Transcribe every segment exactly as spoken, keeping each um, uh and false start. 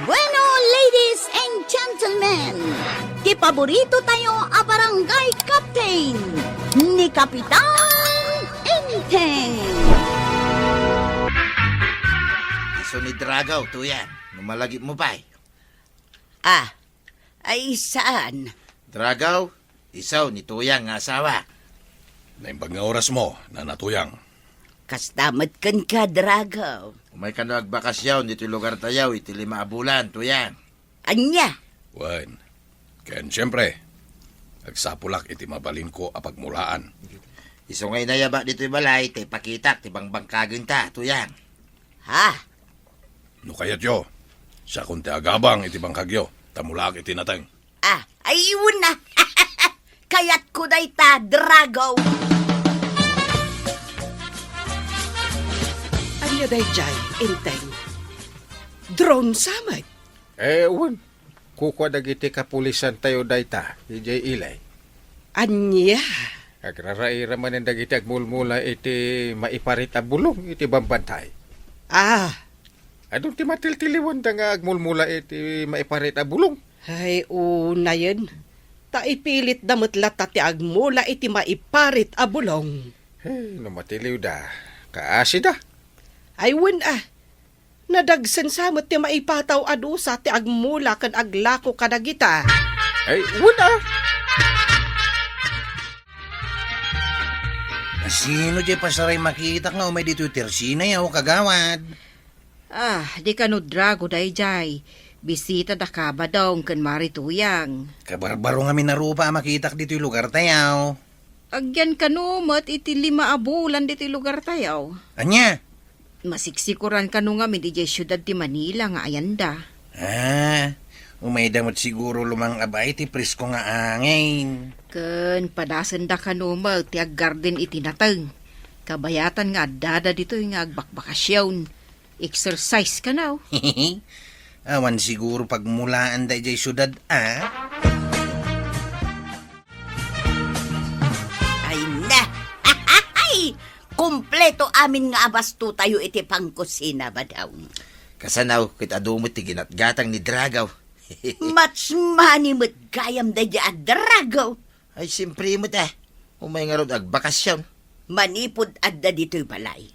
Bueno, ladies and gentlemen, ti paborito tayo a barangay captain, ni Kapitan Enteng. Isu ni Dragaw, Tuyang, no malagipmo pay. Ah, ay saan? Dragaw, isu ni Tuyang nga asawa. Naimbag nga orasmo, Nana Tuyang. Kasta met kenka, Dragaw. Umay kano agbakasyon ditoy lugar tayo iti lima a bulan, Tuyang. Ania? Wen, ken siempre, agsapulak iti mabalinko a pagmulaan. Isu nga inayabak ditoy balay, ta ipakitak ti bangbangkagenta, Tuyang. Ha? No kayatyo, siakon ti agabang iti bangkagyo, ta mulaak iti nateng. Ah, ay, wen na. Kayatko dayta, Dragaw. Ania daydiay, Enteng? Drone sa met? Eh, wen. Kukua dagiti kapulisan tayo dayta, idiay Ilay. Ania? Agraraira manen dagiti agmulmula iti maiparit a bulong iti bambantay. Ah. Adun ti matiltiliwanda nga agmulmula iti maiparit a bulong. Ay, unayen. Ta ipilitda met latta ti agmula iti maiparit a bulong. Hey, no matiliwda, kaasida. Ay, wen a. Nadagsen sa met ti maipataw a dusa ti agmula ken aglako kadagita. Ay, wen a. Sino diay pasaray makitak nga umay ditoy tersina, yaw, kagawad? Ah, di kano Dragaw daydiay. Bisita da ka, Badong, ken Mari Tuyang. Kabarbaro ngamin a rupa a makitak ditoy lugar tayo. Agyan kano met iti lima a bulan ditoy lugar tayo. Ania? Masiksikoran kano ngamin idiay siudad ti Manila nga ayanda. Ah, umayda met siguro lumang-ab iti presko nga angin. Ken padasenda kano met ti aggarden iti nateng. Kabayatan nga addada ditoy nga agbakbakasyon. Exercise kano. Awan siguro pagmulaan daydiay siudad, a? Ay na! Ay! Kompleto amin nga abasto tayo iti pangkusina, Badong. Kasano ket adu met ti ginatgatang ni Dragaw? Much money met gayam daydiay a Dragaw. Ay, siempre met, a. Umay ngarud agbakasyon. Manipud adda ditoy balay.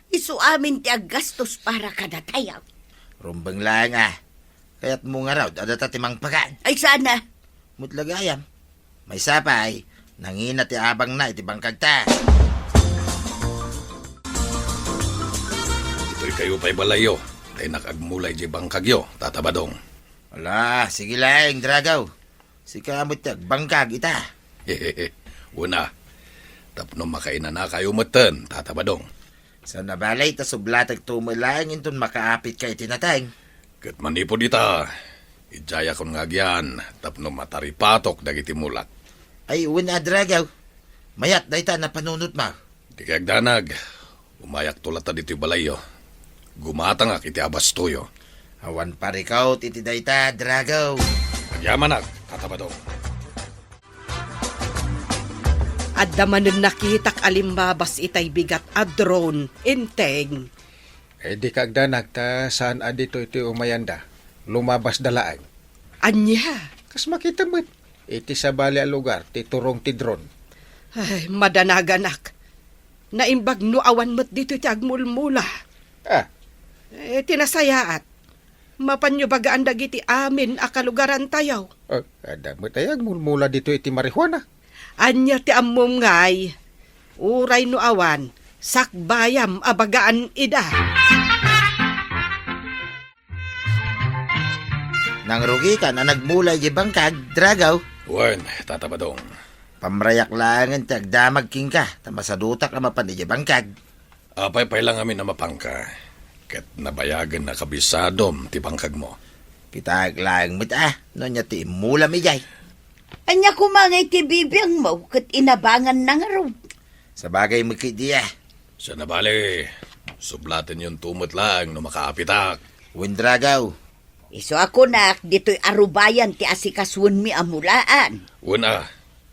Isu amin ti aggastos para kadatayo. Rumbeng laeng, a. Kayatmo ngarud, adda ta ti mangpagan. Ay, sana. Met la gayam. Maysa pay, nangina ti abangna iti bangkagta. Ditoy kayo pay balayyo, ta innak agmula idiay bangkagyo, Tata Badong. Ala, sige laeng, Dragaw. Sika met ti agbangkag ita. Wen a, tapno makainanakayo metten, Tata Badong. Saan a bale ta sublatekto met laeng inton makaapitka iti nateng. Ket manipud ita, idiayakon nga agyan tapno mataripatok dagiti mulak. Ay, wen a, Dragaw. Mayat dayta a napanunotmo. Dikay agdanag, umayakto latta ditoy balayyo. Gumatangak iti abastoyo. Awan parikut iti dayta, Dragaw. Agyamanak, Tata Badong. Adda manen nakitak a limmabas itay bigat a drone, Enteng. Eh, dika agdanag ta saan a ditoy ti umayanda. Lumabasda laeng. Ania? Kas makitam met, iti sabali a lugar ti turong ti drone. Ay, madanaganak. Naimbag no awan met ditoy ti agmulmula. Ah. Eh, ti nasayaat. Mapanyo bagaan dagiti amin a kalugarantayo. Ah, adda met aya agmulmula ditoy iti marijuana. Ania ti ammom ngay? Uray no awan, sakbayam a bagaan ida. Nangrugikan a nagmula idiay bangkag, Dragaw? Wen, Tata Badong. Pamrayak laengen ti agdamag kenka, ta masadutak a mapan idiay bangkag. Apay pay la ngamin a mapanka, ket nabayagen a kabisadom ti bangkagmo. Kitaek laeng met a, no ania ti immulam idiay. Ania koma ngay ti bibiangmo ket inabanganna ngarud? Sabagay met ketdi a. Saan a bale, sublatenyonto met laeng no makaapitak. Wen, Dragaw. Isu a kunak, ditoy arubayan ti asikasuenmi a mulaan. Wen a,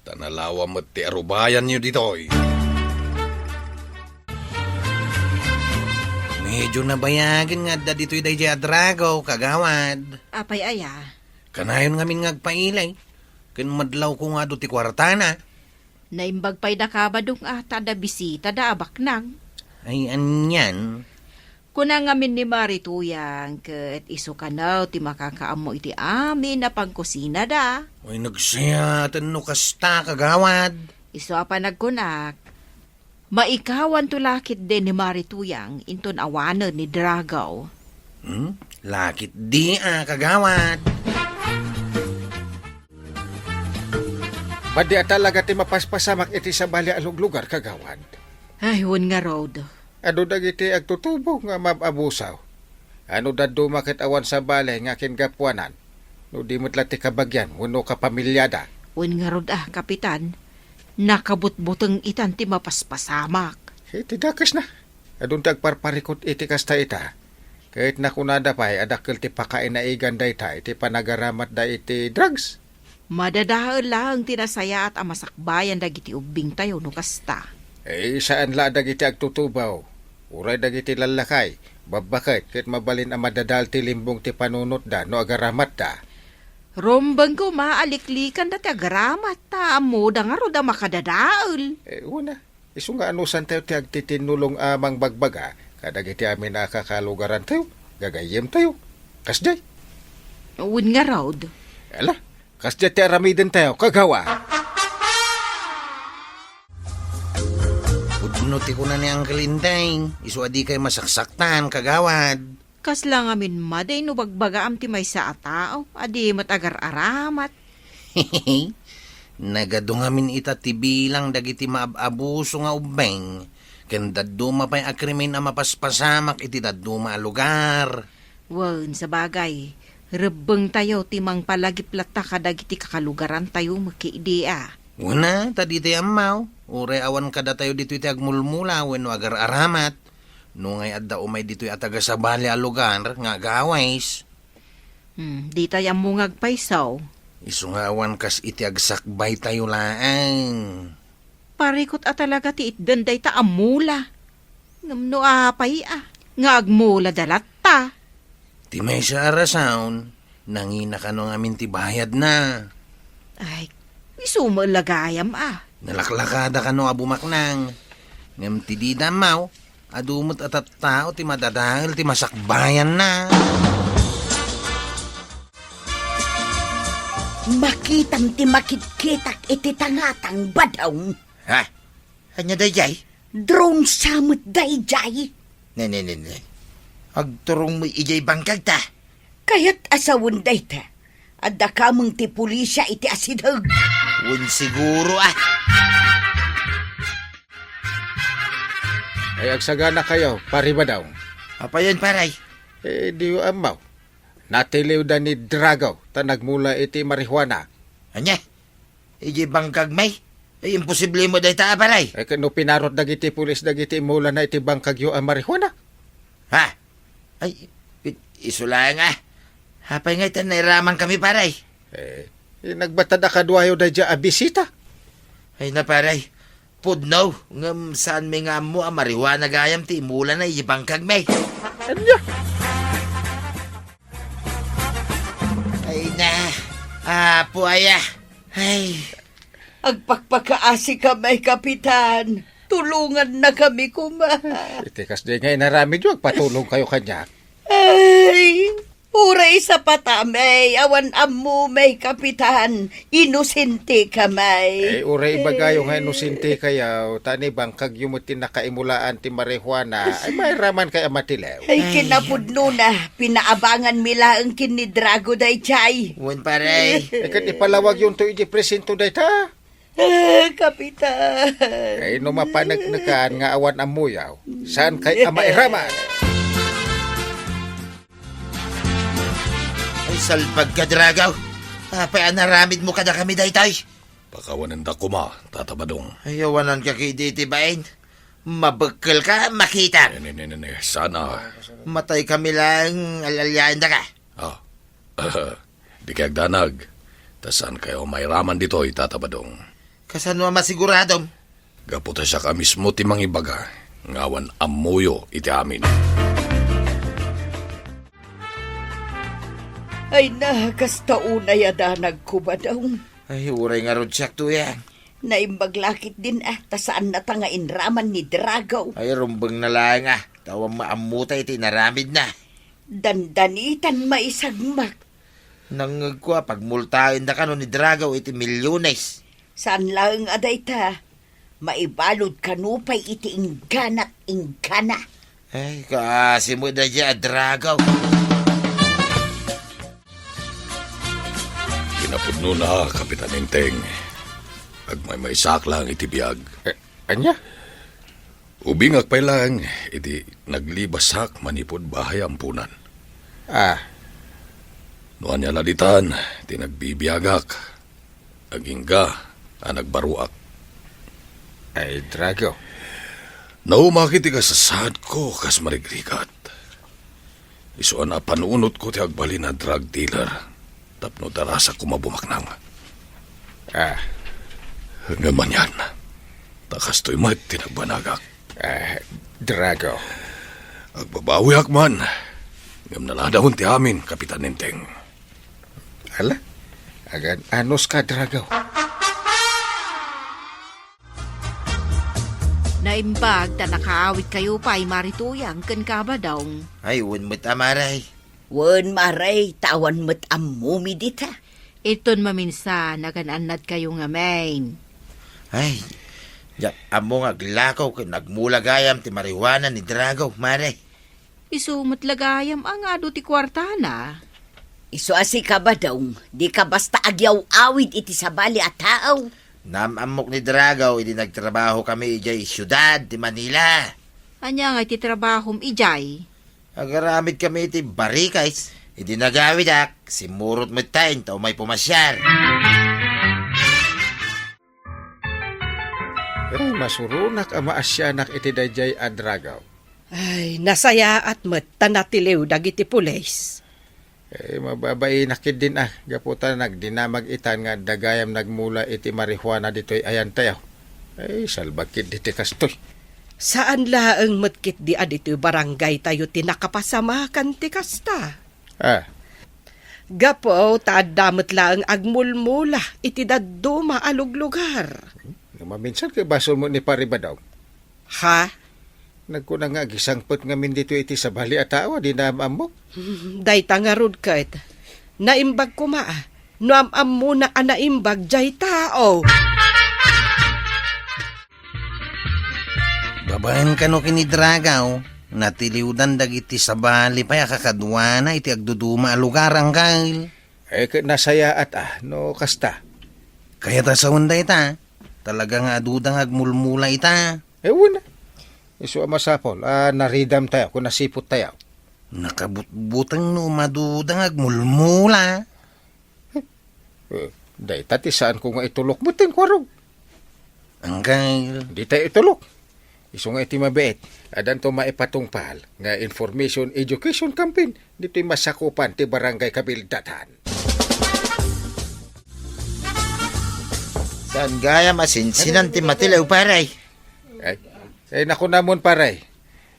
ta nalawa met ti arubayanyo ditoy. Medyo nabayagen nga adda ditoy daydiay a Drago, kagawad. Apay aya? Kanayon ngamin nga agpailay. Ken madlawko nga adu ti kuartana. Naimbag pay daka, Badong, a ta adda bisitada a baknang. Ay, anian? Kuna ngamin ni Mari Tuyang ket isu kano ti makakaammo iti amin a pangkusinada. Ay, nagsayaaten no kasta, kagawad. Isu a panagkunak, maikawanto la ketdi ni Mari Tuyang inton awanen ni Drago. Hmm? La ketdi a, kagawad. Madi a talaga ti mapaspasamak iti sabali a luglugar, kagawad. Ay, wen ngarud. Adu dagiti agtutubo nga maab-abusaw. Ano dadduma ket awan sabali nga kingapuanan, no di met la ti kabagian wenno kapamiliada. Wen ngarud a, Kapitan, nakabutbuteng itan ti mapaspasamak. Iti dakesna, adun ti agparparikut iti kasta ita. Ket nakunada pay a dakkel ti pakainaigan dayta iti panagaramatda iti drugs. Madadael laeng ti nasayaat a masakbayan dagiti ubbingtayo no kasta. Eh, saan la dagiti agtutubaw, uray dagiti lallakay, babbaket ket mabalin a madadael ti limbong ti panunotda no agaramatda. Rumbeng koma a liklikanda ti agaramat, ta ammoda ngarud a makadadael. Eh, una, isu nga anusantayo ti agtitinnulong a mangbagbaga kadagiti amin a kakalugarantayo, gagayyemtayo. Kasdiay. Wen ngarud. Ala, kasdiay ti aramidentayo, kagawa. Pudno ti kuna ni Uncle Inday, isu a dikay masaksaktan, kagawad. Kasla ngamin madi no bagbagaam ti maysa a tao a di met agar-aramat. Nagadu ngamin ita ti bilang dagiti maab-abuso nga ubbing, ken dadduma pay a krimen a mapaspasamak iti dadduma a lugar. Wen, sabagay, rebbengtayo ti mangpalagip latta kadagiti kakalugarantayo met idi a. Wen a, ta ditay ammaw, uray awan kadatayo ditoy ti agmulmula wenno agar-aramat. No ngay adda umay ditoy a taga-sabali a lugar nga agawis. Hmm, ditay ammo nga agpayso. Isu nga awan kas iti agsakbaytayo laeng. Parikut a talaga ti itden dayta a mula. Ngem no apay a, nga agmulada latta. Ti maysa a rason, nangina kano ngamin ti bayadna. Ay, isu met la gayam a. Nalaklakada kano a bumaknang. Ngem ti dida ammaw, adu met a tattao ti madadael ti masakbayanna. Makitam ti makitkitak iti tangatang, Badong. Ha? Ania daydiay? Drone sa met daydiay. Ne, ne, ne, ne. Agturong mo idiay bangkagta. Kayat a sawen dayta. Adda kameng ti pulisia iti asideg. Wen siguro a. Ay, agsagana kayo, Pare Badong. Apayon, paray? Eh, diyo ammaw. Natiliwda ni Drago ta nagmula iti marijuana. Ania? Iti bangkag may? Ay, imposible mo dayta a, paray. Ay, ket no pinarot dagiti pulis dagiti imulana iti bangkagyo a marijuana? Ha? Ay, i-, isu laeng a. Apay ngay ta nairaman kami, paray? Eh, eh, nagbatad a kaduayo daydiay a bisita. Ay na, paray. Pudno, ngem saan mi nga ammo a marijuana gayam ti imulana iti bangkag mi? Ania? Ay na, Apo aya. Ay. Agpakpakaasi kami, Kapitan. Tulongannakami koma. Iti kasdi nga inaramidyo, agpatulong kayo kaniak. Ay, uray sapata, may awan ammo, may Kapitan. Inosente ka, may. Eh, uray ibagayo nga inosente kayo, ta ni bangkagyo met ti nakaimulaan ti marijuana, ay mairaman kay a matilew. Ay, kinapudno na, pinaabangan mi laeng ken ni Drago daydiay. Wen, pare. Eh, ket ipalawag yun to iti presinto dayta. Ah, Kapitan. Kay no mapaneknekan nga awan ammoyaw, saan kay a mairaman? Ay, salbag ka, Dragaw. Apay a naramid mo kadakami daytoy? Pakawanenda koma, Tata Badong. Ay, awanan ka kidi iti bain. Mabekkel ka, makita. Ne, ne, ne, ne, ne. Sana. Matay kami lang, al-alyaen da ka. Ah. Di kay agdanag, ta saan kayo mairaman ditoy, Tata Badong? Kasano a masiguradom? Gapu ta siak a mismo ti mangibaga, nga awan ammoyo iti amin. Ay na, kasta unay a danagko, Badong. Ay, uray ngarud siak, Tuyang. Naimbag la ketdin, ah, ta saannata nga inraman ni Dragaw. Ay, rumbengna laeng, ah. Ta awan maammota iti inaramidna. Dandanitan maisagmak. Nangngegko a pagmultaenda kano ni Dragaw iti milyones. Saan laeng a dayta, maibalud kano pay iti ingganak inggana. Ay, kaasi met daydiay a Dragaw. Kinapudnona, Kapitan Enteng, agmaymaysaak laeng iti biag. Eh, ania? Ubingak pay laeng idi naglibasak manipud bahay a ampunan. Ah. No ania la ditan ti nagbibiagak, agingga a nagbaruak. Ay, Dragaw. Nauma iti kasasaadko kas marigrigat. Isu a napanunotko ti agbalin a drug dealer tapno darasak koma bumaknang. Ah. Ngem anian, ta kastoy met ti nagbanagak. Ah, Dragaw. Agbabawiak man, ngem naladawen ti amin, Kapitan Enteng. Ala? Agan-anos ka, Dragaw? Naimbag ta nakaawidkayo pay, Mari Tuyang, ken Kabadong. Ay, wen met a, Mare. Wen, Mare, ta awan met ammomi dita. Iton maminsan, agan-annadkayo ngamin. Ay, diak ammo nga aglakaw ken nagmula gayam ti marijuana ni Dragaw, Mare. Isu met la gayam a nga adu ti kuartana. Isu a sika, Badong, dika basta agyaw-awid iti sabali a tao. Naam-ammok ni Dragaw idi nagtrabahokami idiay siudad ti Manila. Ania nga iti trabahom idiay? Agaramidkami iti barikais. Idi nagawidak, simmurot metten ta umay pumasiar. Ay, masuronak a maasianak iti daydiay a Dragaw. Ay, nasayaat met ta natiliw dagiti pulis. Eh, mababainak ketdin, ah, gapu ta nagdinamag itan nga adda gayam nagmula iti marijuana ditoy ayantayo. Ay, salbag ketdi ti kastoy. Saan laeng met ketdi a ditoy barangaytayo ti nakapasamakan ti kasta. Ah. Gapu ta adda met laeng agmulmula iti dadduma a luglugar. Nga maminsan kay basol mo ni Pari Badong. Ha? Nagkuna nga agisangpet ngamin ditoy iti sabali a tao a di naam-ammo. Hmm, dayta ngarud ket. Naimbag koma, ah. No am-ammona a naimbag jay tao. Babaen kano ken ni Dragaw, natiliwdan dagiti sabali pay a kakaduana iti agduduma a lugar, angkel. Eh, ket nasayaat, ah, no kasta. Kayat a sawen dayta, talaga nga aduda nga agmulmula ita. Eh, wen. Isu a masapul a naridamtayo, ken nasiputtayo. Nakabutbuteng no maduda nga agmulmula. Eh, dayta ti saanko nga itulok metten, kuaro. Angkel. Dita itulok. Isu nga iti mabiit, addanto maipatungpal nga information education campaign ditoy masakupan ti barangay Kabildatan. Saan gayam a sinsinan ti matiliw, pare? Ay, ay, nakunamon, pare.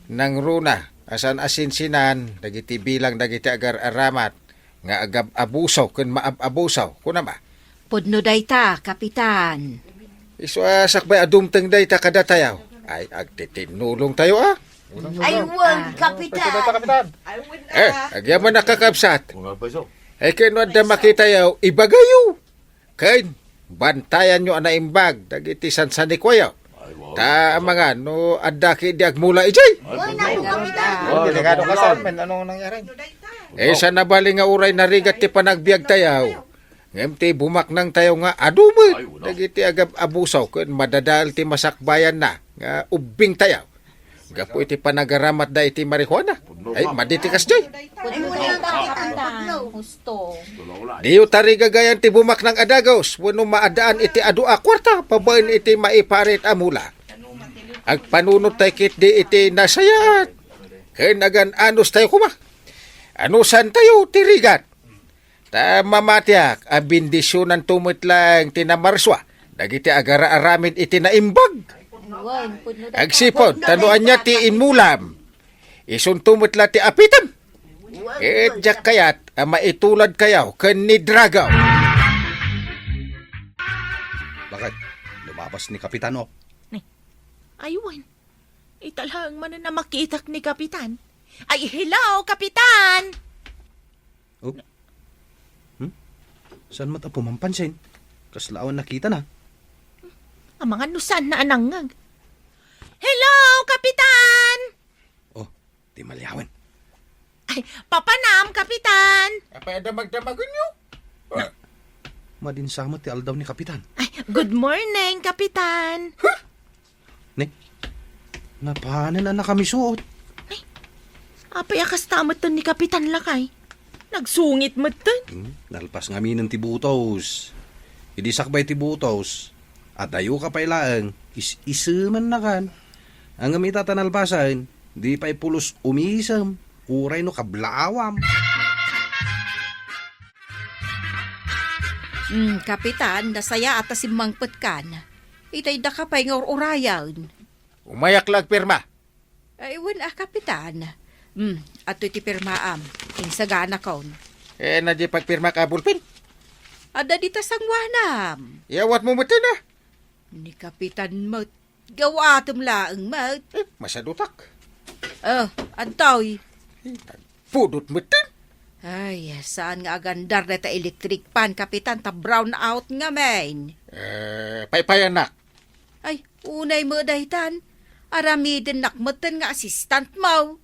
Nangruna, a saan a sinsinan dagiti bilang dagiti agar-aramat nga agab-abuso ken maab-abuso, kunam a? Pudno dayta, Kapitan. Isu a sakbay a dumteng dayta kadatayo. Ay, agtitinnulongtayo, a? Ay, wen, Kapitan. Ay, wen, eh, ah. Agyaman a kakabsat. Ay, ken no adda makitayo, ibagayo. Ken, bantayanyo a naimbag dagiti sansanikuayo. Ta amangan no adda ketdi agmula idiay. Ay, wen, Kapitan. Oh, delikado ka saan, men. Anong nangyari? Eh, saan a bali nga uray narigat ti panagbiagtayo. Ngem ti bumaknangtayo nga adu met dagiti agab-abuso ken madadael ti masakbayanna nga ubbingtayo. Gapu iti panagaramatda iti marijuana. Ay, madi ti kasdiay. Pudno dayta, Kapitan. Husto. Diyo tarigagayan ti bumaknang a dagus wenno maadaan iti adu a kuarta babaen iti maiparit a mula. Agpanunottay ketdi iti nasayaat ken agan-anostayo koma. Anusantayo ti rigat. Ta mamatiak a bendisionanto met laeng ti namarsua dagiti agar-aramid iti naimbag. Wen, pudno dayta. Agsipud, ta no ania ti inmulam, isunto met la ti apitem. Ket diak kayat a maituladkayo ken ni Drago. Bakit? Lumabas ni Kapitan, oh. Ni, aywan. Ita laeng manen a makitak ni Kapitan. Ay, hello, Kapitan! Oh? Hmm? Saan met a pumampansin? Kasla awan nakita na. Amangan no saan na anangngeg. Hello, Kapitan! Oh, di maliawen. Ay, papanam, Kapitan! Apay a damagdamagenyo? Na, madin sa met ti aldaw ni Kapitan. Ay, good morning, Kapitan! Huh? Ne? Napanen a nakamisuot. Ay, apay a kasta metten ni Kapitan Lakay? Nagsungit metten. Hmm, nalpas ngaminen ti butos. Idi sakbay ti butos, adayo ka pay laeng, is-isemennakan. Ngem ita ta nalpasen, di pay pulos umisem, uray no kablaawam. Hmm, Kapitan, nasayaat a simmangpetkan. Itay daka pay nga ur-urayen. Umayak la agpirma. Ay, wen a, Kapitan. Hmm, adtoy ti pirmaam. Insaganakon. Eh, na di pagpirmak a bulpen? Adda dita sanguanam. Iyawat mo met, ah. Ni Kapitan met. Gawatem laeng met. Eh, masadutak. Oh, adtoy. Eh, nagpudot met. Ay, saan nga agandar dayta electric fan, Kapitan, ta brown out ngamin. Eh, paypayanak. Ay, unay met daytan. Aramidennak metten nga assistant mo.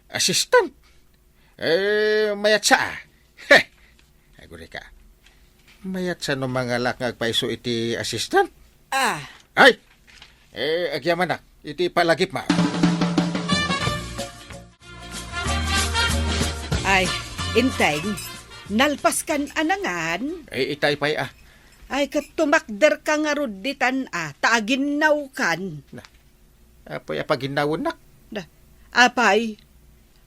Assistant? Eh, mayat sa, ah. Heh! Agurika. Mayat sa no mangalak nga agpayso iti assistant? Ah. Ay! Eh, agyamanak, iti palagip ma. Ay, Enteng, nalpaskan a nangan? Eh, itay pay, ah. Ay, ket tumakderka ngarud ditan, ah, ta aginnawkan. Na, apay a paginnawennak? Da, apay,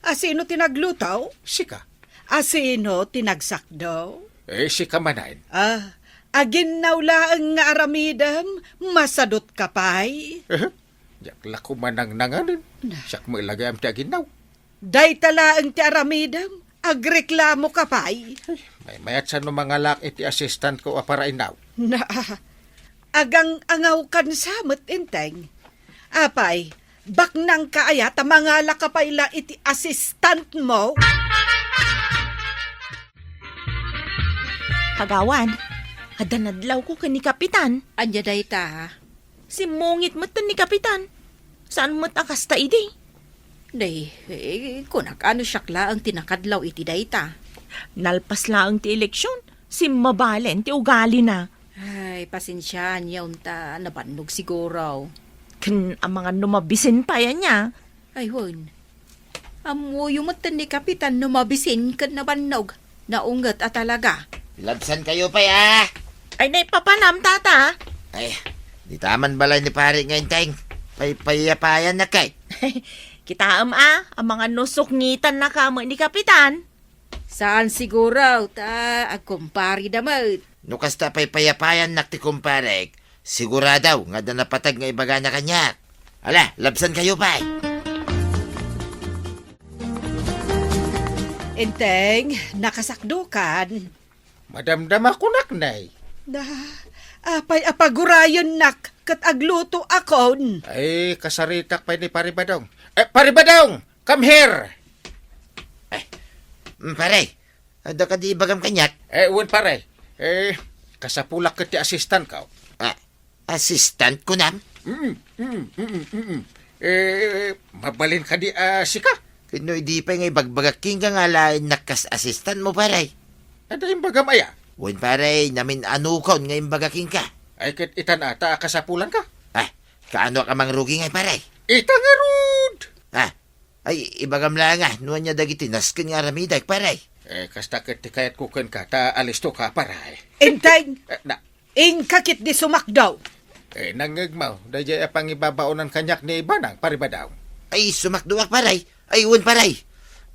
asino ti nagluto? Sika. Asino ti nagsakdo? Eh, sika manen. Ah, aginnaw laeng nga aramidem, masadutka pay. Eh, diak la kumanangnanganen. Na. Siak met la gayam ti aginnaw. Dayta laeng ti aramidem, agreklamoka pay. Ay, maymayat sa no mangalak iti assistant ko a para innaw. Na, agang-angawkan sa met, Enteng. Apay, baknangka aya ta mangalaka pay la iti assistant mo? Kagawad, adda nadlawko ken ni Kapitan. Ania dayta? Simmungit metten ni Kapitan. Saan met a kasta idi? Day, eh, kunak, ano siak laeng ti nakadlaw iti dayta? Nalpas laeng ti eleksyon, simmabalen ti ugalina. Ay, pasensiaan ya unta, nabannog siguro. Ken amangan no mabisin pay ania. Ay, wen. Ammoyo metten ni Kapitan no mabisin ken nabannog. Naunget a talaga. Labsankayo pay, ah! Ay, naipapanam, tata. Ay, dita man balay ni pare nga Enteng. Pay-, payapayan na kay. Kitaem, ah, amangan no sukngitannaka met ni Kapitan. Saan siguro, ta agkumpare da met. No kasta pay payapayannak ti kumparek, sigurado nga adda napateg nga ibagana kaniak. Ala, labsankayo pay. Enteng, nakasakdokan. Madamdama kunak, nay. Da, apay a pagurayennak ket agluto akon. Ay, kasaritak pay ni Pare Badong. Eh, Pare Badong, come here! Eh, mm, pare, adda kadi ibagam kaniak? Eh, wen, pare. Eh, kasapulak ket ti assistant ko. Ah, assistant kunam? Mm, mm, mm, mm, mm. Eh, mabalin kadi a sika? Ket no idi pay nga ibagbagak kenka nga alaennak kas assistant mo, pare. Adda imbagam aya? Wen, pare, namin-anukon nga imbaga kenka. Ay, ket itan ata a kasapulanka. Ah, kaano a mangrugi ngay, pare? Ita ngarud! Ah, ay, ibagam la nga, no ania dagiti nasken nga aramidek, pare. Eh, kasta ket ti kayatko kenka, ta alistoka, pare. Enteng! Eh, na, Inka ketdi sumakdo. Eh, nangngegmo, daydiay a pangibabaonan kaniak ni Banang, Pare Badong. Ay, sumakdoak, pare. Ay, wen, pare.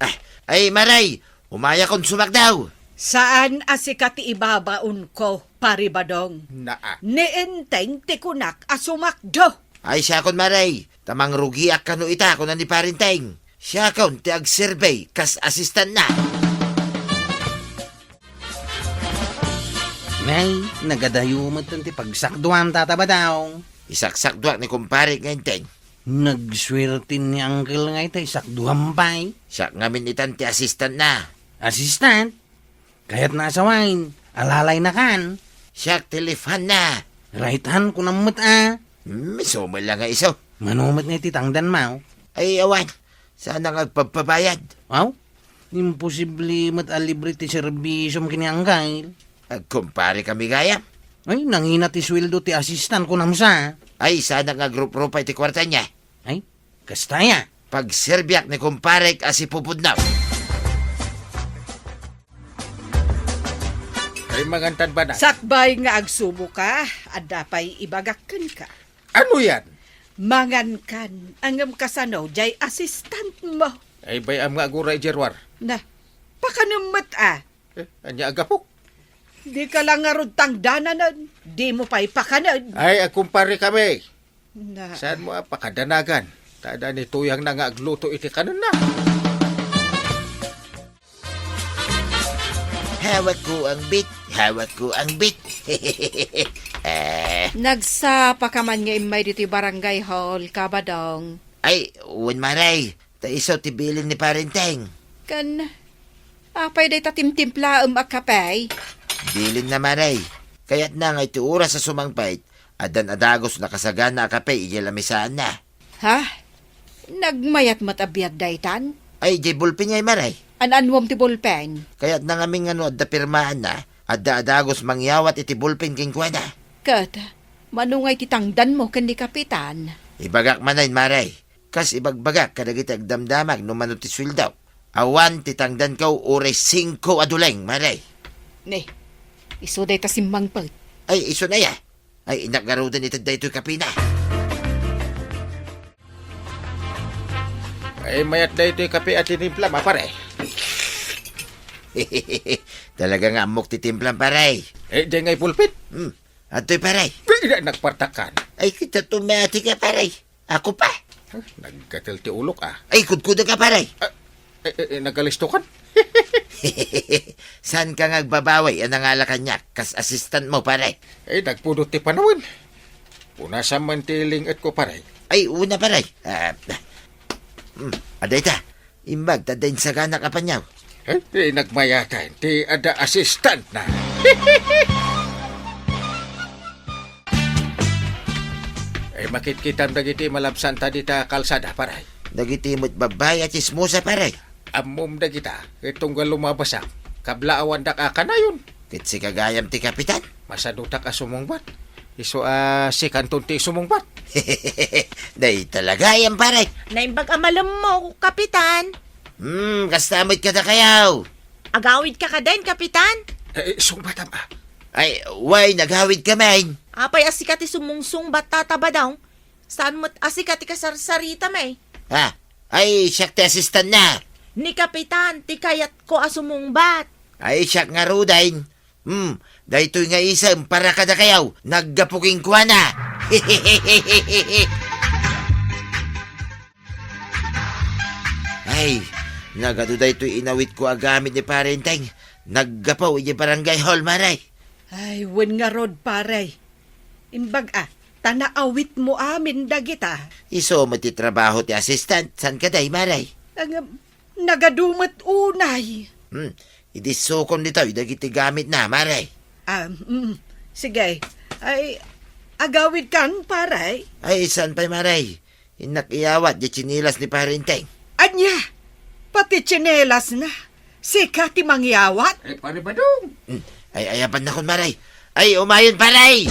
Ah, ay, mare, umayakon sumakdo. Saan a sika ti ibabaonko, Pare Badong. Naa. Ni Enteng ti kunak a sumakdo. Ay, siakon, mare. Ta mangrugiak kano ita, kuna ni Pare Enteng. Siakon ti agserbi kas assistantna. Ay, nagadayo met ti pagsakduam, Tata Badong. Isaksakduak ni kumpare nga Enteng. Nagsuerte ni Uncle nga ita isakduam pay. Siak ngamin itan ti assistant na. Assistant? Kayatna a sawen, alalay na kan. Siak ti left hand na. Right hand ko met a. Hmm, sumay la nga isu. Mano met nga iti tangdan mo? Ay, awan. Saan nga agpagpabayad? Aw? Imposible met a libre ti serbisiom ken ni Uncle. Agkumpare kami gayam. Ay, nangina ti sueldo ti assistant ko namsa. Ay, saan nga agruprupa iti kuarta niya? Ay, kasta ya. Pagserbiak ni kumparek a si Pupudnaw. Ay, mangan tan bana. Sakbay nga agsubo ka, adda pay ibagak kenka. Ano yan? Mangan kan, ngem kasano, jay assistant mo. Ay, bay-am nga agura, Jerwar. Na, pakanem met a. Eh, anya agapok? Di ka lang ngarud tangdananen, di mo pay pakanen. Ay, agkumpare kami. Na. Saan mo a pakadanagan? Ta adda ni tuyang na nga agluto iti kanenna. Hawak ko ang bit, hawak ko ang bit. Eh. Nagsapa ka man nga immay ditoy barangay hall, Kabadong. Ay, wen, Maray. Ta isu ti bilin ni Parenteng. Ken, apay dayta timtimplaem a kape? Bilin na, Maray. Kayatna nga iti oras a sumangpet, addan a dagus nakasagana a kape idiay lamisaanna. Ha? Nagmayat met a biag daytan? Ay, idiay bulpen ngay, Maray. An-anuem ti bulpen? Kayatna ngamin nga no adda pirmaanna, adda a dagus mangyawat iti bulpen kenkuana. Ket, mano ngay ti tangdanmo ken ni Kapitan? Ibagak manen, Maray. Kas ibagbagak kadagiti agdamdamag no mano ti sueldok. Awan ti tangdanko uray singko a duleng, Maray. Ne, isu dayta simmangpet. Ay, isu na ya. Ay, innak ngaruden iti daytoy kapina. Ay, mayat daytoy kape a tinimplam, a, pare. Talaga nga ammok ti timplam, pare. Eh, di ngay pulpit? Hmm. Adtoy, pare. Di na nagpartakan. Ay, kita tumati ka, pare. Ako pa. Huh, naggatel ti ulok, ah. Ay, kudkuda ka, pare. Ah, eh, eh, eh, nagalisto kan? Saan ka nga agbabawi a nangala kaniak kas assistant mo, pare? Eh, nagpudot ti panawen. Punasan man ti linget ko, pare. Ay, una, pare. Ah, hmm, adda ita. Imbag, ta adda insaganak a paniaw. Eh, ti nagmayatan, ti adda assistant na. Eh, makitkitam dagiti malabsanta dita kalsada, pare. Dagiti met babbai a tsismosa, pare. Ammom dagita, ket tunggal lumabasak, kablaawandak a kanayon. Ket sika gayam ti kapitan? Masadutak a sumungbat. Isu a sikanton ti sumungbat. Dayta la gayam, pare. Naimbag a malemmo, kapitan. Hmm, kasta met kadakayo. Agawid ka kaden, kapitan? Eh, sungbatam, ah. Ay, wen, agawid ka man. Apay a sika ti sumungsungbat, Tata Badong? Saan met a sika ti kasarsaritami? Ha? Ay, siak ti assistant na. Ni Kapitan, ti kayatko a sumungbat. Ay, siak ngaruden. Hmm, daytoy nga isem para kadakayo, naggapu kenkuana. Ay, nagadu daytoy inawitko a gamit ni Pare Enteng. Naggapu idiay barangay hall, Mare. Ay, wen ngarud, pare. Imbag a, ta naawitmo amin dagita. Isu met ti trabaho ti assistant, saan kadi, Mare? Ang, nagadu met unay. Hmm, idi sukon ditoy dagiti gamitna, Mare. Ah, mm, sige. Ay, agawid kan, pare? Ay, saan pay, Mare? Innak iyawat diay tsinelas ni Pare Enteng. Ania? Pati tsinelasna? Sika ti mangyawat? Eh, Pare Badong. Hmm. Ay, ay, apan nakon, Mare. Ay, umayon, Pare!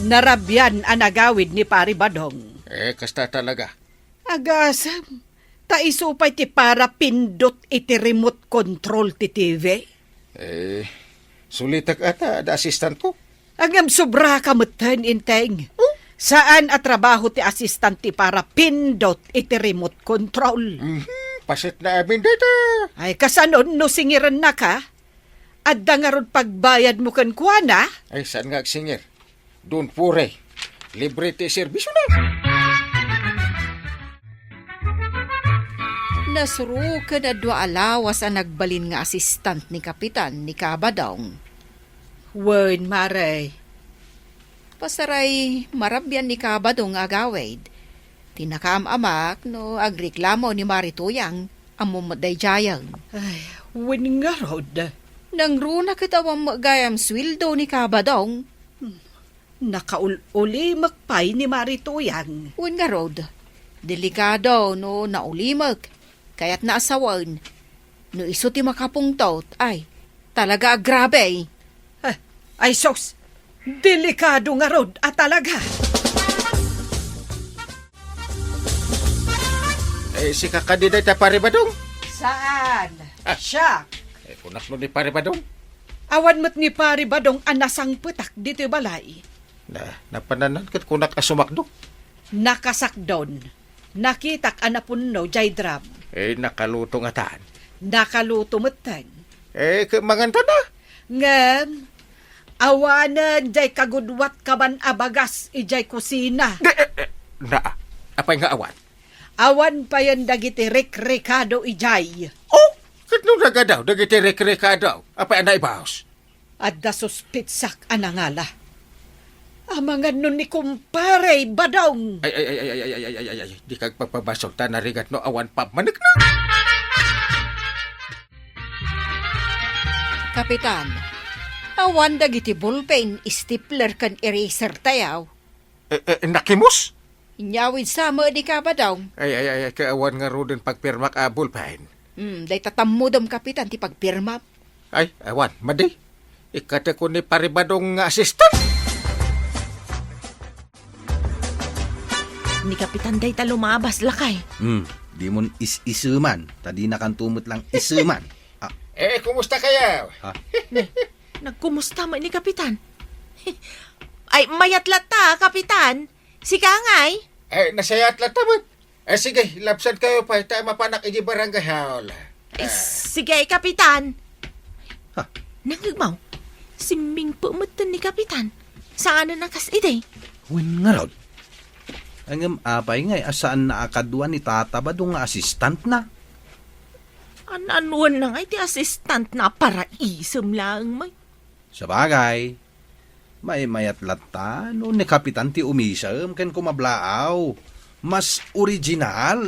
Narabian a nagawid ni Pare Badong. Eh, kasta talaga. Agasem, ta isu pay ti para pindot iti remote control ti T V. Eh, sulitek ata, adda assistant ko. Ngem sobra ka metten, Enteng. Oh? Saan a trabaho ti assistant ti para pindot iti remote control. Mhm, paset na amin dayta. Ay, kasano no singirenna ka? Adda ngarud pagbayadmo kenkuana? Ay, saan nga agsingir? Don't worry. Libre ti serbisyo na. Nasuro ken dua a lawas a nagbalin nga asistant ni Kapitan ni Kabadong. Wen, mare. Pasaray, marabian ni Kabadong nga agawid. Ti nakaam-amak no agreklamo ni Mari Tuyang, ammo met daydiayen. Ay, wen ngarud. Nangruna ket awan met gayam sueldo ni Kabadong. Hmm. Nakaul-ulimek pay ni Mari Tuyang. Wen ngarud, delikado no naulimek. Kayatna a sawen. No isu ti makapungtot, ay, talaga a grabe. Ah, ay sus, delikado ngarud a talaga. Eh, sika kadi dayta, Pari Badong? Saan? Ah. Siak. Eh, kunak no ni Pari Badong? Awan met ni Pari Badong a nasangpetak ditoy balay. Na, napananan ket kunak a sumakdo. Nakasakdon. Nakitak a napunno jay drum. Eh, nakaluto ngatan. Nakaluto metten. Eh, ke-, mangantan a? Ngem, awanen jay kagudwat kaman a bagas ijay kusina. De, eh, eh, na, apay nga awan? Awan payen dagiti rekrekado ijay. Oh, ket no nagadaw dagiti rekrekado, apay a naibaos? Adda suspetsak a nangala. Amangan no ni kumpare Badong. Ay, ay, ay, dika agpapabasol ta narigat no awan pammanekna. Kapitan, awan dagiti ballpen, stapler, ken eraser tayo. Eh, eh, nakimus? Inyawid sa met ni Kabadong. Ay, ay, ay, ay, kaawan ngaruden pagpirmak a ballpen. Hmm, dayta tammudem, Kapitan, ti pagpirmam. Ay, awan, madi. Ikateko ni Pari Badong nga assistant. Ni Kapitan dayta lumabas, lakay. Hmm, dimon is-isuman, ta dinakanto met lang isuman. Ah. Eh, kumusta kayo? Ha? Ne, nagkumusta met ni Kapitan? Ay, mayat latta, Kapitan. Sika ngay? Eh, nasayat latta met. Eh, sige, labsan kayo pay, ta mapanak iti barangay hall. Eh, sige, Kapitan. Ha? Nangngegmaw, simmingpet metten ni Kapitan. Saanen a kas idi. Wen ngarud. Ngem apay ngay a saanna a kadua ni Tata Badong nga assistantna? An-anuenna ngay ti assistantna a paraisem laeng met? Sabagay, maymayat latta no ni Kapitan ti umisem ken kumablaaw. Mas original.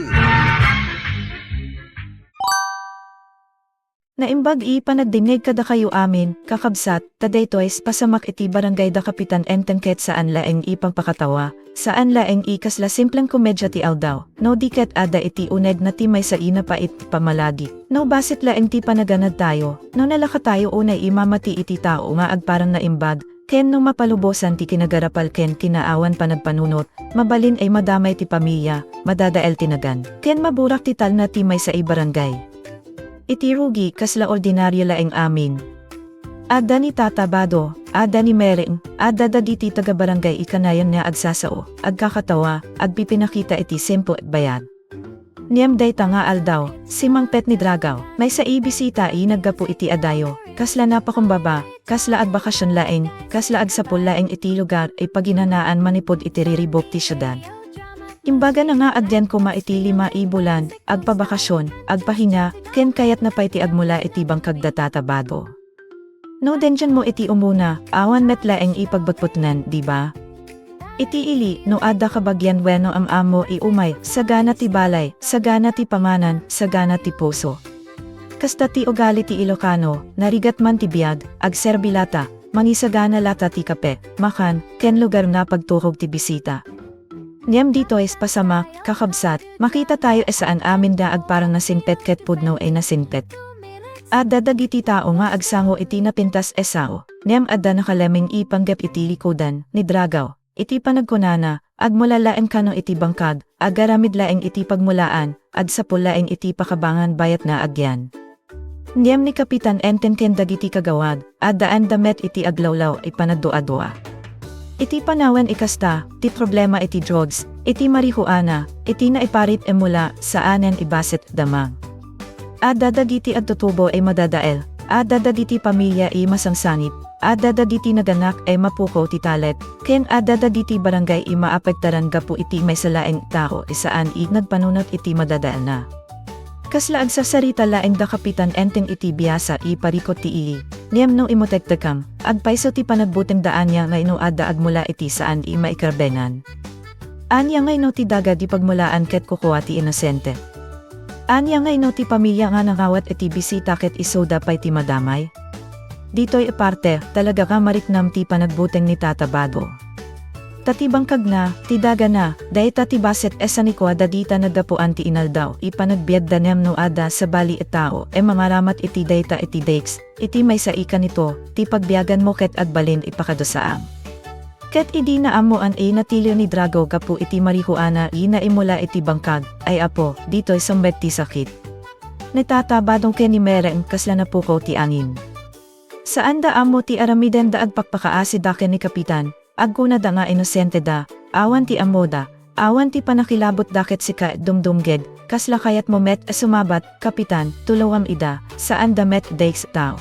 Naimbag iti panagdingngeg kadakayo amin, kakabsat, ta daytoy pasamak iti barangay da Kapitan Enteng ket saan laeng ipagpakatawa, saan laeng iti kasla simpleng komedia ti aldaw, no di ket adda iti unegna ti maysa a napait ti pammalagi. No bassit laeng ti panaganadtayo, no nalakatayo unay imamati iti tao nga agparang naimbag, ken no mapalubosan ti kinagarapal ken kinaawan panagpanunot, mabalin a madamay ti pamilia, madadael ti nagan, ken maburak ti talna ti maysa a barangay. Iti rugi, kasla ordinario laeng amin. Adda ni Tata Bado, adda ni Mereng, adda dagiti taga-barangay a kanayon nga agsasao, agkakatawa, agpipinakita iti simple a bayag. Ngem dayta nga aldaw, simmangpet ni Dragaw, maysa a bisita a naggapu iti adayo, kasla napakumbaba, kasla agbakasyon laeng, kasla agsapul laeng iti lugar a paginanaan manipud iti riribuk ti siudad. Imbagana nga agyan koma iti lima a bulan, agpabakasyon, agpahinga, ken kayatna pay ti agmula iti bangkag da Tata Bado. No dendianmo iti umuna, awan met laeng a pagbagputngan, di ba? Iti ili, no adda kabagian wenno am-ammo a umay, sagana ti balay, sagana ti panganan, sagana ti puso. Kasta ti ugali ti Ilocano, narigat man ti biag, agserbi latta, mangisagana latta ti kape, makan, ken lugar nga pagturog ti bisita. Ngem ditoy pasamak, kakabsat, makitatayo a saan amin nga agparang nasingpet ket pudno a nasingpet. Adda dagiti tao nga agsango iti napintas a sao, ngem adda nakalemmeng a panggep iti likudan ni Dragaw, iti panagkunana, agmula laeng kano iti bangkag, agaramid laeng iti pagmulaan, agsapul laeng iti pakabangan bayat nga agyan. Ngem ni Kapitan Enteng ken dagiti kagawad, addaanda met iti aglawlaw a panagduadua. Iti panawen a kasta, ti problema iti drugs, iti marijuana, iti naiparit a mula, saanen a bassit a damag. Adda dagiti agtutubo a madadael, adda dagiti pamilia a masangsangit, adda dagiti naganak a mapukaw ti talek, ken adda dagiti barangay a maapektaran gapu iti maysa laeng a tao a saan a nagpanunot iti madadaelna. Kasla agsasarita laeng da Kapitan Enteng iti biasa, iparikut ti ili. Ngem no imutektekam, agpayso ti panagbutengda ania nga inno adda agmula iti saan a maikarbengan. Ania nga inno ti daga di pagmulaan ket kukua ti inosente? Ania nga inno ti pamilia nga nangawat iti bisita ket isuda pay ti madamay? Ditoy a parte, talaga nga mariknam ti panagbuteng ni Tata Badong. Ta ti bangkagna, ti dagana, dayta ti bassit a sanikua dagita naggapuan ti inaldaw a panagbiagda ngem no adda sabali a tao a mangaramat iti dayta iti dakes, iti maysa a kanito, ti pagbiaganmo ket agbalin a pakadusaam. Ket idi naammoan a natiliw ni Drago gapu iti marihuana a naimula iti bangkag, ay apo, ditoy summek ti sakit. Ni Tata Badong ken ni Mereng kasla napukaw ti angin. Saanda ammo ti aramidenda, agpakpakaasi da ken ni Kapitan, agkunada nga inosenteda, awan ti ammoda, awan ti pannakilabotda ket sika dumdumngeg, kasla kayatmo met a sumabat, Kapitan, tulongam ida, saanda met dakes a tao.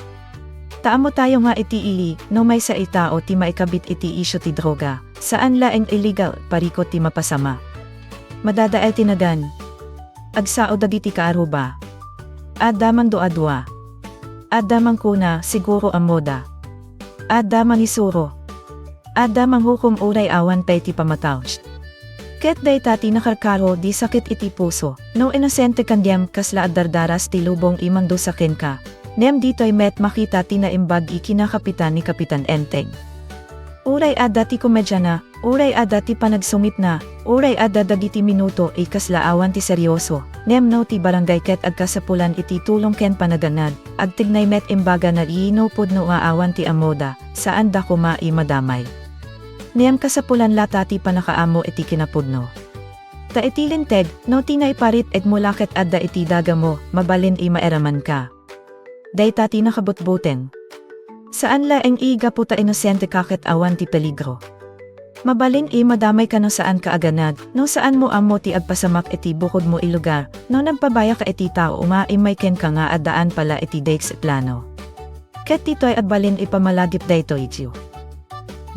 Ta ammotayo nga iti ili, no maysa a tao ti maikabit iti isyu ti droga, saan laeng illegal, parikut ti mapasama. Madadael ti nagan. Agsao dagiti kaaruba. Adda mangduadua. Adda mangkuna, siguro ammoda. Adda mangisuro. Adda manghukom uray awan pay ti pamataw. Ket dayta ti nakarkaro di sakit iti puso. No inosente ka ngem kasla agdardaras ti lubong a mangdusa kenka. Ngem ditoy met makita ti naimbag a kinakapitan ni Kapitan Enteng. Uray adda ti komediana, uray adda ti panagsumitna, uray adda dagiti minuto a kasla awan ti seryoso, ngem no ti barangay ket agkasapulan iti tulong ken panaganad, agtignay met imbagana a no pudno nga awan ti ammoda, saanda koma a madamay. Ngem kasapulan latta ti pannakaammo iti kinapudno. Ta iti linteg, no ti naiparit-eg mo la ket adda iti dagamo, mabalin a maeramanka. Dayta ti nakabutbuteng. Saan laeng a gapu ta inosente ka ket awan ti peligro. Mabalin a madamay ka no saanka aganad, no saanmo ammo ti agpasamak iti bukodmo a lugar, no nagpabayak iti tao nga immay kenka nga addaan pala iti dakes a plano. Ket ditoy agbalin a pamalagip daytoy iti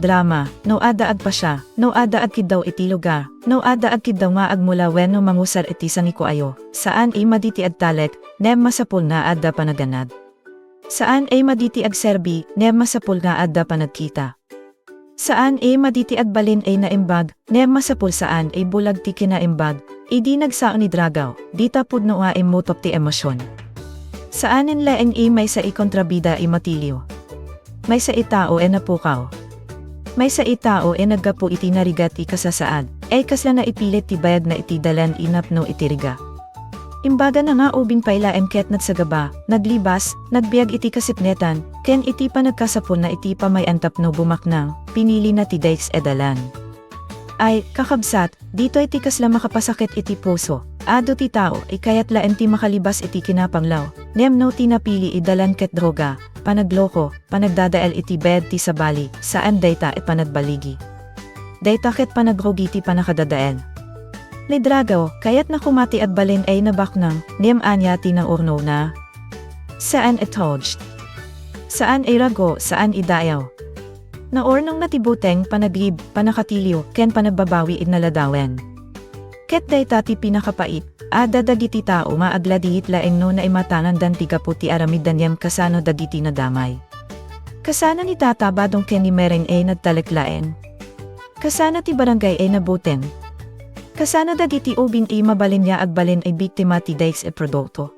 drama, no adda agpasia, no adda agkiddaw iti lugar, no adda agkiddaw nga agmula wenno mangusar iti sanikuayo, saan a madi ti agtalek, ngem masapul nga adda panaganad. Saan a madi ti agserbi, ngem masapul nga adda panagkita. Saan a madi ti agbalin a naimbag, ngem masapul saan a bulag ti kinaimbag, idi nagsao ni Dragaw, dita pudno nga immutok ti emosion. Saanen laeng a maysa a kontrabida a matiliw. Maysa a tao a napukaw. Maysa a tao a naggapu iti narigat a kasasaad, a kasla naipilit ti bayagna iti dalan a napno iti rigat. Imbagana nga ubing pay laeng ket nagsagaba, naglibas, nagbiag iti kasipngetan, ken iti panagkasapulna iti pamay-an tapno bumaknang, pinilina ti dakes a dalan. Ay, kakabsat, ditoy ti kasla makapasakit iti puso. Adu ti tao a kayat laeng ti makalibas iti kinapanglaw, ngem no ti napili a dalan ket droga, panagloko, panagdadael iti bayad ti sabali, saan dayta a panagbaligi. Dayta ket panagrugi ti pannakadadael. Ni Dragaw, kayatna koma ti agbalin a nabaknang, ngem ania ti naurnongna? Saan a torch. Saan a rago, saan a dayaw. Naurnongna ti buteng, panaglib, pannakatiliw, ken panagbabawi iti naladawen. Ket dayta ti pinakapait, adda dagiti tao nga agladingit laeng no naimatangandan ti gapu ti aramidda ngem kasano dagiti nadamay. Kasano ni Tata Badong ken ni Mereng a nagtalek laeng? Kasano ti barangay a nabuteng? Kasano dagiti ubing a mabalin nga agbalin a biktima ti dakes a produkto?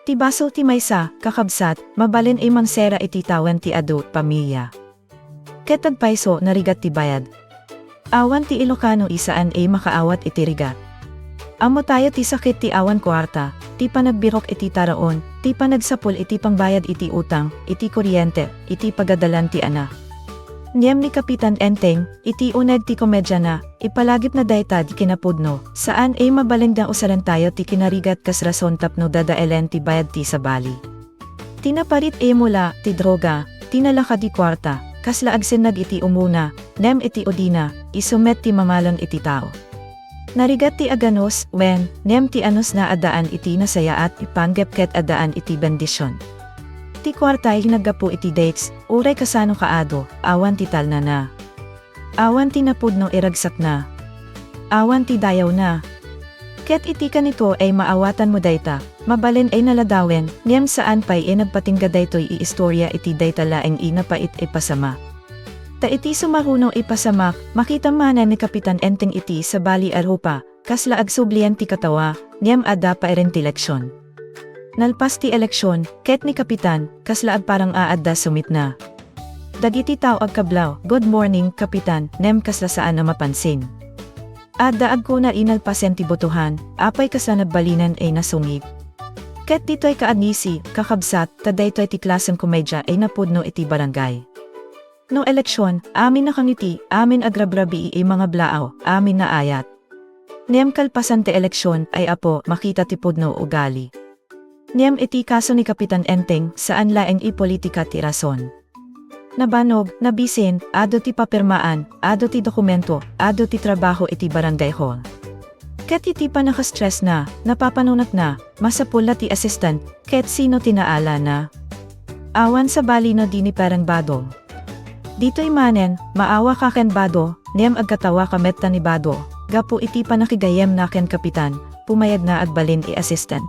Ti basol ti maysa, kakabsat, mabalin a mangsera iti tawen ti adu a pamilia. Ket agpayso, narigat ti bayad. Awan ti Ilocano a saan a makaawat iti rigat. Ammotayo ti sakit ti awan kuarta, ti panagbirok iti taraon, ti panagsapul iti pangbayad iti utang, iti kuryente, iti pagadalan ti anak. Ngem ni Kapitan Enteng, iti uneg ti komediana, ipalagipna dayta ti kinapudno, saan a mabalin nga usarentayo ti kinarigat kas rason tapno dadaelen ti bayad ti sabali. Ti naparit a mula, ti droga, ti nalaka ti kuarta, kasla agsinnag iti umuna, ngem iti udina, isu met ti mangalon iti tao. Narigat ti aganus, wen, ngem ti anusna addaan iti nasayaat a panggep ket addaan iti bendision. Ti kuarta a naggapu iti dakes, uray kasano kaadu, awan ti talnana. Awan ti napudno a ragsakna. Awan ti dayawna. Ket iti kanito ay maawatanmo dayta, mabalin ay naladawen, ngem saan pay a nagpatingga daytoy a istoria iti dayta laeng a napait a pasamak. Ta iti sumaruno a pasamak, makita manen ni Kapitan Enteng iti sabali a rupa, kasla agsublian ti katawa, ngem adda pay ren ti eleksyon. Nalpas ti eleksyon, ket ni Kapitan, kasla agparang a adda sumitna. Dagiti tao agkablaw, "Good morning, Kapitan," ngem kasla saan a mapansin. Adda agkuna a nalpasen ti botohan, apay kasla nagbalinen a nasungit. Ket ditoy kaagisi, kakabsat, ta daytoy ti klasen komedia a napudno iti barangay. No eleksyon, amin nakangiti, amin agrabrabii a mga blaaw, amin naayat. Ngem kalpasan ti eleksyon ay apo, makita ti pudno a ugali. Ngem iti kaso ni Kapitan Enteng, saan laeng a politika ti rason. Nabannog, nabisin, adu ti papirmaan, adu ti dokumento, adu ti trabaho iti barangay hall. Ket iti pannakastressna, napapanunotna, masapul la ti assistant, ket sino ti naalana? Awan sabali no di ni Pereng Badong. Ditoy manen, maawaka ken Bado, ngem agkatawaka met ta ni Bado, gapu iti pannakigayyemna ken Kapitan, pumayagna a agbalin a assistant.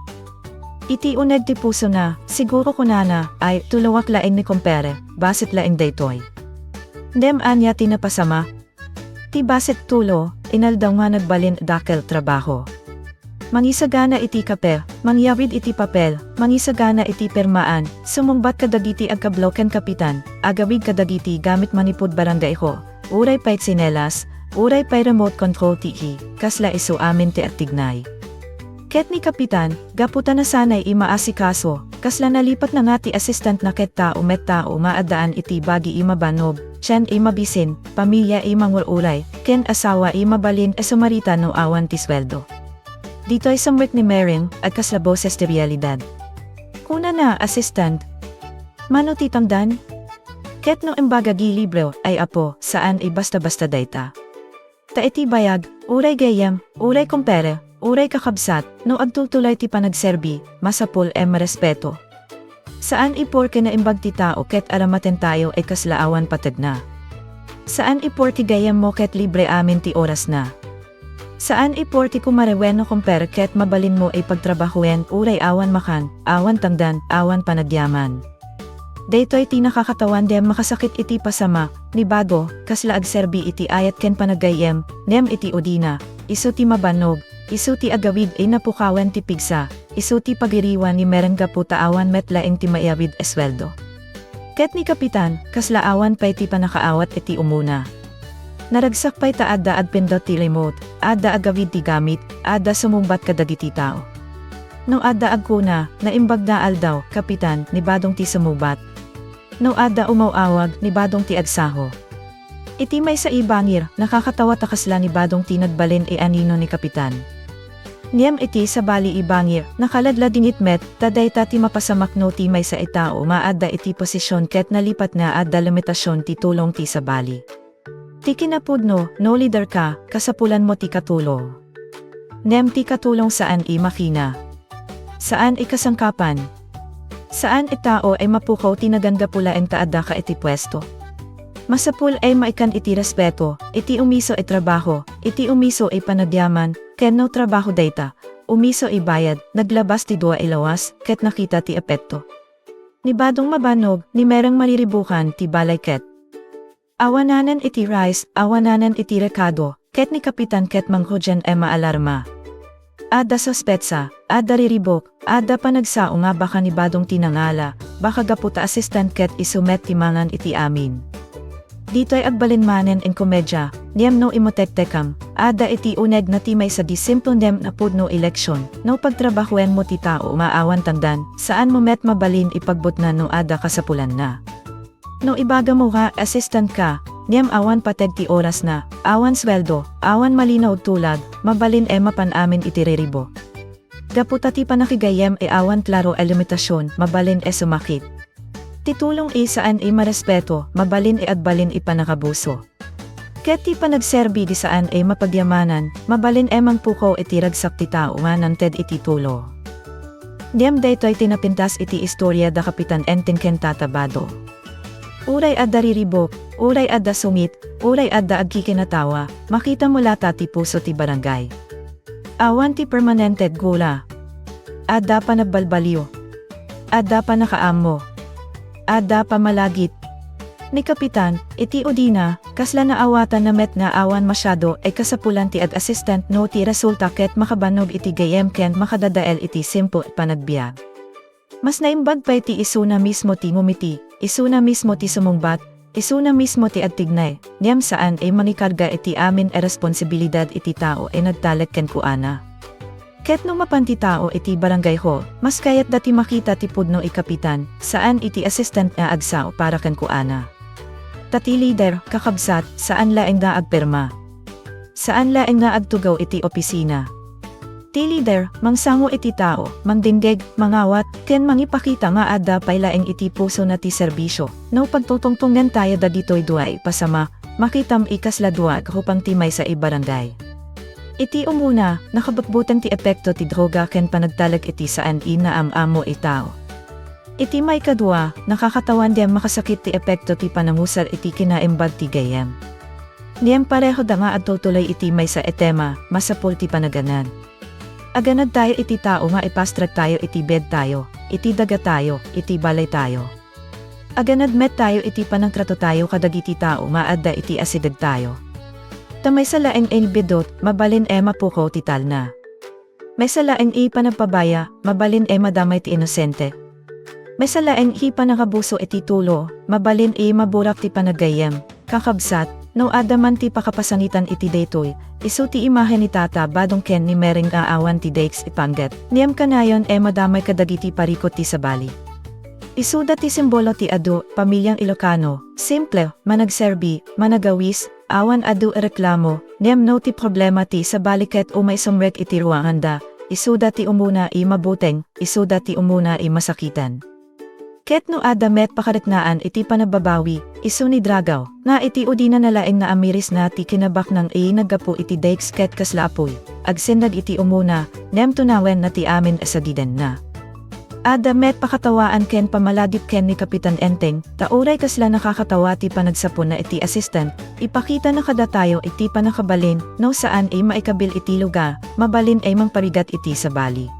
Iti uneg ti pusona, siguro kunana, "Ay, tulowak laeng ni Kumpere, bassit laeng daytoy." Ngem ania ti napasamak? Ti bassit tulo, inaldaw nga nagbalin a dakkel a trabaho. Mangisagana iti kape, mangyawid iti papel, mangisagana iti pirmaan, sumungbat kadagiti agkablaw ken Kapitan, agawid kadagiti gamit manipud barangay hall, uray pay tsinelas, uray pay remote control T V, kasla isu amin ti agtignay. Ket ni Kapitan, gapu ta nasanay a maasikaso, kasla nalipatna nga ti assistantna ket tao met tao nga addaan iti bagi a mabannog, tien a mabisin, pamilia a mangur-uray, ken asawa a mabalin a sumarita no awan ti sueldo. Ditoy sumrek ni Mereng, agkasla boses ti realidad. Kunana, "Assistant, mano ti tangdan?" Ket no imbaga ti libro, ay apo, saan a basta-basta dayta. Ta iti bayag, uray gayyem, uray kumpare, uray kakabsat, no agtultulay ti panagserbi, masapul a marespeto. Saan a porke naimbag ti tao ket aramaten tayo a kasla awan pategna. Saan a porke gayyemmo ket libre amin ti orasna. Saan a porke kumare wenno kumpare ket mabalinmo a pagtrabahoen uray awan makan, awan tangdan, awan panagyaman. Daytoy ti nakakatawan ngem makasakit iti pasamak, ni Bado, kasla agserbi iti ayat ken panaggayyem, ngem iti udina, isu ti mabannog, isu ti agawid a napukawan ti pigsa, isu ti pagiriwan ni Mereng gapu ta awan met laeng ti maiyawid a sueldo. Ket ni Kapitan, kasla awan pay ti pannakaawat iti umuna. Naragsak pay ta adda agpindot ti remote, adda agawid ti gamit, adda sumungbat kadagiti tao. No adda agkuna, "Naimbag nga aldaw, Kapitan," ni Badong ti sumungbat. No adda umaw-awag, ni Badong ti agsaho. Iti maysa a bangir, nakakatawa ta kasla ni Badong ti nagbalin a anino ni Kapitan. Ngem iti sabali a bangir, nakaladladingit met, ta dayta ti mapasamak no ti maysa a tao nga adda iti posisyon ket nalipatna adda limitasion ti tulong ti sabali. Ti kinapudno, no leader ka, kasapulanmo ti katulong. Ngem ti katulong saan a makina. Saan a kasangkapan. Saan a tao a mapukaw ti nagan gapu laeng ta addaka iti puesto. Masapul a maikan iti respeto, iti umiso a trabaho, iti umiso a panagyaman, ken no trabaho dayta, umiso a bayad, naglabas ti dua a lawas, ket nakita ti epekto. Ni Badong mabannog, ni Mereng mariribukan ti balay ket awananen iti rice, awananen iti rekado, ket ni Kapitan ket manghudian a maalarma. Adda suspetsa, adda riribuk, adda panagsao nga baka ni Badong ti nangala, baka gapu ta assistant ket isu met ti mangan iti amin. Ditoy agbalin manen a komedia, ngem no imutektekam, adda iti unegna ti maysa a simple ngem napudno a leksyon, no pagtrabahoenmo ti tao nga awan tangdan, saanmo met mabalin a pagbutngan no adda kasapulanna. No ibagamo nga assistant ka, ngem awan pateg ti orasna, awan sueldo, awan malinaw a tultulon, mabalin a mapan amin iti riribuk. Gapu ta ti pannakigayyem a awan klaro a limitasion, mabalin a sumakit. Ti tulong a saan a marespeto, mabalin a agbalin a pannakabuso. Ket ti panagserbi a saan a mapagyamanan, mabalin a mangpukaw iti ragsak ti tao nga nangted iti tulong. Ngem daytoy ti napintas iti istoria da Kapitan Enteng ken Tata Bado. Uray adda riribuk, uray adda sungit, uray adda agkikinatawa, makitamo latta ti puso ti barangay. Awan ti permanente gula. Adda panagbalbaliw. Adda panakaammo. Adda pamalagip. Ni Kapitan, iti udina, kasla naawatanna met nga awan masiado a kasapulan ti ag-assistant no ti resulta ket makabannog iti gayyem ken makadadael iti simple a panagbiag. Mas naimbag pay ti isuna mismo ti ngumiti, isuna mismo ti sumungbat, isuna mismo ti agtignay, ngem saan a mangikarga iti amin a responsibilidad iti tao a nagtalek kenkuana. Ket no mapan ti tao iti barangay hall, mas kayatda ti makita ti pudno a kapitan, saan iti assistant nga agsao para kenkuana. Ta ti leader, kakabsat, saan laeng nga agpirma. Saan laeng nga agtugaw iti opisina. Ti leader, mangsango iti tao, mangdingdeg, mangawat, ken mangipakita nga adda pay laeng iti pusona ti serbisio. No pagtutungtongen tayo dagitoy dua a pasamak, makitam a kasla dua a hupang ti maysa a barangay. Iti umuna, nakabutbuteng ti epekto ti droga ken panagtalek iti saan a naam-ammo a tao. Iti maikadua, nakakatawan ngem makasakit ti epekto ti panangusar iti kinaimbag ti gayyem. Ngem parehoda nga agtultuloy iti maysa a tema, masapul ti panaganad. Aganad tayo iti tao nga ipastrek tayo iti biag tayo, iti daga tayo, iti balay tayo. Aganad met tayo iti panangtrato tayo kadagiti tao nga adda iti asideg tayo. Ta maysa laeng a bidot, mabalin a mapukaw ti talna. Maysa laeng a panagpabaya, mabalin a madamay ti inosente. Maysa laeng a panangabuso iti tulo, mabalin a maburak ti panaggayyem. Kakabsat, no adda man ti pakapasangitan iti daytoy, isu ti imahe ni Tata Badong ken ni Mereng nga awan ti dayeg a panggep. Ngem kanayon a madamay kadagiti parikut ti sabali. Isuda ti simbolo ti adu, pamilyang Ilocano, simple, managserbi, managawis, awan adu a reklamo, ngem no ti problema ti sabali ket umay sumrek iti ruanganda, isuda ti umuna a mabuteng, isuda ti umuna a masakitan. Ket no adda met pakaretnaan iti panagbabawi, isu ni Dragaw, nga iti udinana laeng naamirisna ti kinabaknang a naggapu iti dayeg ket kasla apuy, agsendag iti umuna, ngem tunawenna ti amin a sagidanna. Adda met pakatawaan ken pamalagip ken ni Kapitan Enteng, ta uray kasla nakakatawa ti panagsapulna iti assistant, ipakitana kadatayo iti panakabalin, no saan a maikabil iti lugar, mabalin a mangparigat iti sabali.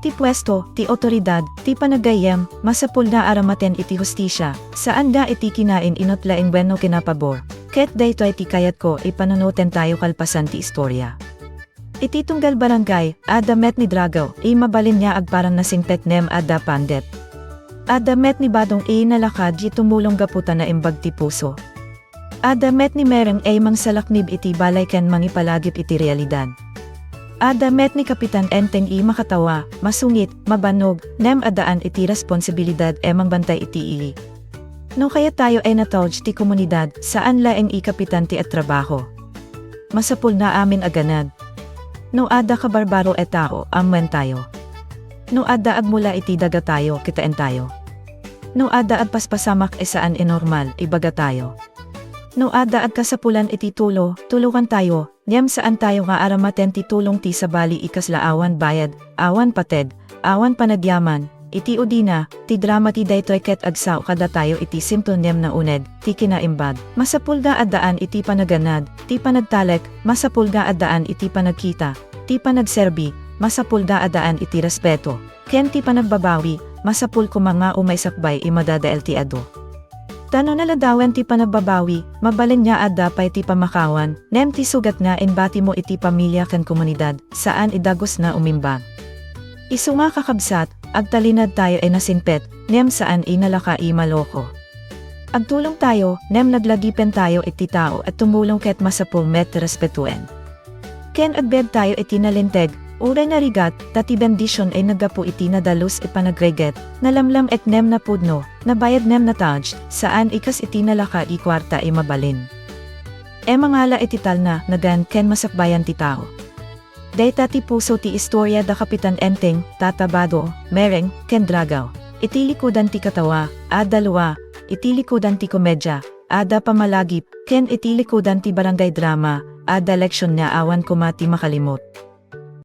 Ti puesto, ti awtoridad, ti panaggayyem, masapul nga aramaten iti hustisia, saan nga iti kinain-inut laeng wenno kinapabor. Ket daytoy ti kayatko a panunoten tayo kalpasan ti istoria. Iti tunggal barangay, adda met ni Dragaw, a mabalin nga agparang nasingpet ngem adda panggep. Adda met ni Badong a nalaka diay tumulong gapu ta naimbag ti puso. Adda met ni Mereng a mangsalaknib iti balay ken mangipalagip iti realidad. Adda met ni Kapitan Enteng a makatawa, masungit, mabannog, ngem addaan iti responsibilidad a mangbantay iti ili. No kayat tayo a natawag ti komunidad, saan laeng a kapitan ti agtrabaho. Masapul nga amin a ganad. No adda kabarbaro a tao, ammuen tayo. No adda agmula iti daga tayo, kitaen tayo. No adda agpaspasamak a saan a normal, ibaga tayo. No adda agkasapulan iti tulo, tulongan tayo, ngem saan tayo nga aramaten ti tulong ti sabali a kasla awan bayad, awan pateg, awan panagyaman, iti udina, ti drama ti daytoy ket agsao kadatayo iti simple ngem nauneg, ti kinaimbag. Masapul nga addaan iti panaganad, ti panagtalek, masapul nga addaan iti panagkita, ti panagserbi, masapul nga addaan iti respeto, ken ti panagbabawi, masapul koma nga umay sakbay a madadael ti adu. Ta no naladawen ti panagbabawi, mabalin nga adda pay ti pamakawan, ngem ti sugat nga imbatimo iti pamilia ken komunidad, saan a dagus nga umimbag. Isu nga kakabsat, agtalinaed tayo a nasingpet, ngem saan a nalaka a maloko. Agtulong tayo, ngem naglagipen tayo iti tao a tumulong ket masapul met a respetuen. Ken agbiag tayo iti nalinteg, uray narigat, ta ti bendision a naggapu iti nadalus a panagrigat, nalamlam ket ngem napudno, nabayad ngem natawag, saan a kas iti nalaka a kuarta a mabalin. A mangala iti talna, nagan ken masakbayan ti tao. Dayta ti puso ti istoria da Kapitan Enteng, Tata Bado, Mereng, ken Dragaw. Iti likudan ti katawa, adda lua, iti likudan ti komedia, adda pamalagip, ken iti likudan ti barangay drama, adda leksion nga awan koma ti makalimot.